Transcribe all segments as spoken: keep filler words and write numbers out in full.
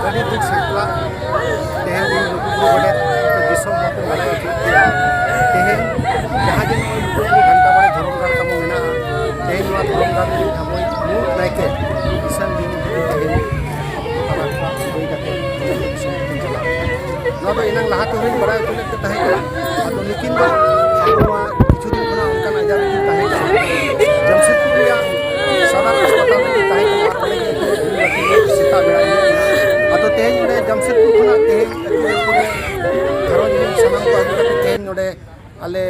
ᱟᱹᱰᱤ ᱫᱩᱠ ᱥᱟᱛᱞᱟᱜ ᱛᱮᱦᱮᱧ ᱤᱧ ᱞᱩᱜᱩ ᱵᱩᱨᱩ ᱜᱚᱰᱮᱛ ᱫᱤᱥᱚᱢ ᱦᱚᱲ ᱠᱚ ᱵᱟᱲᱟᱭ ᱦᱚᱪᱚᱭᱮᱫ ᱯᱮᱭᱟ᱾ ᱛᱮᱦᱮᱧ ᱡᱟᱦᱟᱸ ᱡᱮ ᱱᱚᱜᱼᱚᱭ ᱞᱩᱜᱩ ᱵᱩᱨᱩ ᱜᱷᱟᱱᱴᱟ ᱵᱟᱲᱮ ᱫᱷᱚᱨᱚᱢ ᱜᱟᱲ ᱛᱟᱵᱚ ᱢᱮᱱᱟᱜᱼᱟ, ᱛᱮᱦᱮᱧ ᱱᱚᱣᱟ ᱫᱷᱚᱨᱚᱢ ᱜᱟᱲ ᱨᱤᱱ ᱟᱵᱚᱭᱤᱡ ᱢᱩᱬ ᱱᱟᱭᱠᱮ ᱠᱤᱥᱟᱱ ᱢᱩᱨᱢᱩ ᱛᱮᱦᱮᱧ ᱟᱵᱚ ᱛᱟᱞᱟ ᱠᱷᱚᱱᱟᱜ ᱵᱤᱫᱟᱹᱭ ᱠᱟᱛᱮ ᱫᱤᱥᱚᱢ ᱛᱮᱠᱤᱱ ᱪᱟᱞᱟᱣ ᱮᱱᱟ᱾ ᱱᱚᱣᱟ ᱫᱚ ᱮᱱᱟᱝ ᱞᱟᱦᱟ ᱛᱮᱦᱚᱸᱧ ᱵᱟᱲᱟᱭ ᱦᱚᱪᱚ ᱞᱮᱫ ᱯᱮ ᱛᱟᱦᱮᱸ ᱠᱟᱱᱟ᱾ ᱟᱫᱚ ᱱᱩᱠᱤᱱ ᱫᱚ ᱟᱵᱚ ᱱᱚᱣᱟ ᱠᱤᱪᱷᱩ ᱫᱤᱱ ᱠᱷᱚᱱᱟᱜ ᱚᱱᱠᱟᱱ ᱟᱡᱟᱨ ᱨᱮᱠᱤᱱ ᱛᱟᱦᱮᱸ ᱠᱟᱱᱟ, ᱡᱟᱢᱥᱮᱫᱽᱯᱩᱨ ᱨᱮᱭᱟᱜ ᱥᱟᱫᱟᱨ ᱦᱟᱥᱯᱟᱛᱟᱞ ᱨᱮᱠᱤᱱ ᱛᱟᱦᱮᱸ ᱠᱟᱱᱟ᱾ ᱟᱨ ᱚᱸᱰᱮ ᱜᱮ ᱩᱱᱠᱤᱱ ᱥᱮᱛᱟᱜ ᱵᱮᱲᱟ ᱜᱮ᱾ ᱟᱫᱚ ᱛᱮᱦᱮᱧ ᱚᱸᱰᱮ ᱡᱟᱢᱥᱮᱫᱽᱯᱩᱨ ᱠᱷᱚᱱᱟᱜ ᱛᱮᱦᱮᱧ ᱟᱹᱛᱩ ᱨᱮᱱ ᱯᱩᱨᱟᱹ ᱜᱷᱟᱨᱚᱸᱡᱽ ᱨᱮᱱ ᱥᱟᱱᱟᱢ ᱠᱚ ᱟᱹᱜᱩ ᱠᱟᱛᱮ ᱛᱮᱦᱮᱧ ᱱᱚᱰᱮ ᱟᱞᱮ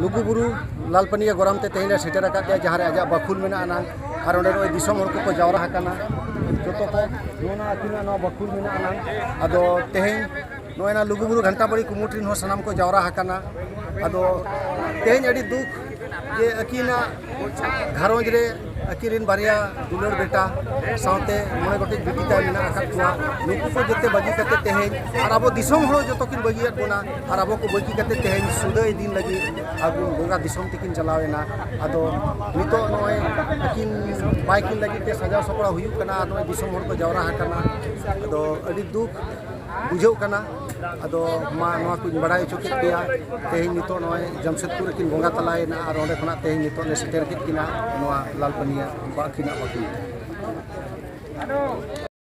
ᱞᱩᱜᱩᱵᱩᱨᱩ ᱞᱟᱞᱯᱟᱹᱱᱤᱭᱟᱹ ᱜᱚᱨᱟᱢ ᱛᱮ ᱛᱮᱦᱮᱧ ᱞᱮ ᱥᱮᱴᱮᱨ ᱟᱠᱟᱫ ᱜᱮᱭᱟ, ᱡᱟᱦᱟᱸ ᱨᱮ ᱟᱡᱟᱜ ᱵᱟᱠᱷᱩᱞ ᱢᱮᱱᱟᱜ ᱟᱱᱟᱝ᱾ ᱟᱨ ᱚᱸᱰᱮ ᱱᱚᱜᱼᱚᱭ ᱫᱤᱥᱚᱢ ᱦᱚᱲ ᱠᱚᱠᱚ ᱡᱟᱣᱨᱟ ᱟᱠᱟᱱᱟ, ᱡᱚᱛᱚ ᱠᱚ ᱱᱚᱜᱼᱚ ᱱᱟ ᱟᱹᱠᱤᱱᱟᱜ ᱱᱚᱣᱟ ᱵᱟᱠᱷᱩᱞ ᱢᱮᱱᱟᱜ ᱟᱱᱟᱝ᱾ ᱟᱫᱚ ᱛᱮᱦᱮᱧ ᱱᱚᱜᱼᱚᱭ ᱱᱟ ᱞᱩᱜᱩᱵᱩᱨᱩ ᱜᱷᱟᱱᱴᱟ ᱵᱟᱲᱮ ᱠᱩᱢᱩᱴ ᱨᱮᱱ ᱦᱚᱸ ᱥᱟᱱᱟᱢ ᱠᱚ ᱡᱟᱣᱨᱟ ᱟᱠᱟᱱᱟ᱾ ᱟᱫᱚ ᱛᱮᱦᱮᱧ ᱟᱹᱰᱤ ᱫᱩᱠ ᱡᱮ ᱟᱹᱠᱤᱱᱟᱜ ᱜᱷᱟᱨᱚᱸᱡᱽ ᱨᱮ ᱟᱹᱠᱤᱱ ᱨᱮᱱ ᱵᱟᱨᱭᱟ ᱫᱩᱞᱟᱹᱲ ᱵᱮᱴᱟ ᱥᱟᱶᱛᱮ ᱢᱚᱬᱮ ᱜᱚᱴᱮᱡ ᱵᱤᱴᱤ ᱛᱟᱭ ᱢᱮᱱᱟᱜ ᱟᱠᱟᱫ ᱠᱚᱣᱟ᱾ ᱱᱩᱠᱩ ᱠᱚ ᱡᱚᱛᱚ ᱵᱟᱹᱜᱤ ᱠᱟᱛᱮ ᱛᱮᱦᱮᱧ ᱟᱨ ᱟᱵᱚ ᱫᱤᱥᱚᱢ ᱦᱚᱲ ᱡᱚᱛᱚ ᱠᱤᱱ ᱵᱟᱹᱜᱤᱭᱟᱫ ᱵᱚᱱᱟ, ᱟᱨ ᱟᱵᱚ ᱠᱚ ᱵᱟᱹᱜᱤ ᱠᱟᱛᱮ ᱛᱮᱦᱮᱧ ᱥᱩᱫᱟᱹᱭ ᱫᱤᱱ ᱞᱟᱹᱜᱤᱫ ᱟᱵᱚ ᱵᱚᱸᱜᱟ ᱫᱤᱥᱚᱢ ᱛᱮᱠᱤᱱ ᱪᱟᱞᱟᱣ ᱮᱱᱟ᱾ ᱟᱫᱚ ᱱᱤᱛᱚᱜ ᱱᱚᱜᱼᱚᱭ ᱟᱹᱠᱤᱱ ᱵᱟᱭ ᱠᱤᱱ ᱞᱟᱹᱜᱤᱫ ᱛᱮ ᱥᱟᱡᱟᱣ ᱥᱟᱯᱲᱟᱣ ᱦᱩᱭᱩᱜ ᱠᱟᱱᱟ, ᱟᱨ ᱱᱚᱜᱼᱚᱭ ᱫᱤᱥᱚᱢ ᱦᱚᱲ ᱠᱚ ᱡᱟᱣᱨᱟ ᱟᱠᱟᱱᱟ᱾ ᱟᱫᱚ ᱟᱹᱰᱤ ᱫᱩᱠ ᱵᱩᱡᱷᱟᱹᱜ ᱠᱟᱱᱟ᱾ ᱟᱫᱚ ᱢᱟ ᱱᱚᱣᱟ ᱠᱚᱧ ᱵᱟᱲᱟᱭ ᱦᱚᱪᱚ ᱠᱮᱫ ᱯᱮᱭᱟ᱾ ᱛᱮᱦᱮᱧ ᱱᱤᱛᱚᱜ ᱱᱚᱜᱼᱚᱭ ᱡᱟᱢᱥᱮᱫᱽᱯᱩᱨ ᱨᱮᱠᱤᱱ ᱵᱚᱸᱜᱟ ᱛᱟᱞᱟᱭᱮᱱᱟ, ᱟᱨ ᱚᱸᱰᱮ ᱠᱷᱚᱱᱟᱜ ᱛᱮᱦᱮᱧ ᱱᱤᱛᱚᱜ ᱞᱮ ᱥᱮᱴᱮᱨ ᱠᱮᱫ ᱠᱤᱱᱟ ᱱᱚᱣᱟ ᱞᱟᱞᱯᱟᱹᱱᱤᱭᱟᱹ ᱵᱟᱹᱠᱤᱱᱟᱜ ᱵᱟᱹᱠᱤ᱾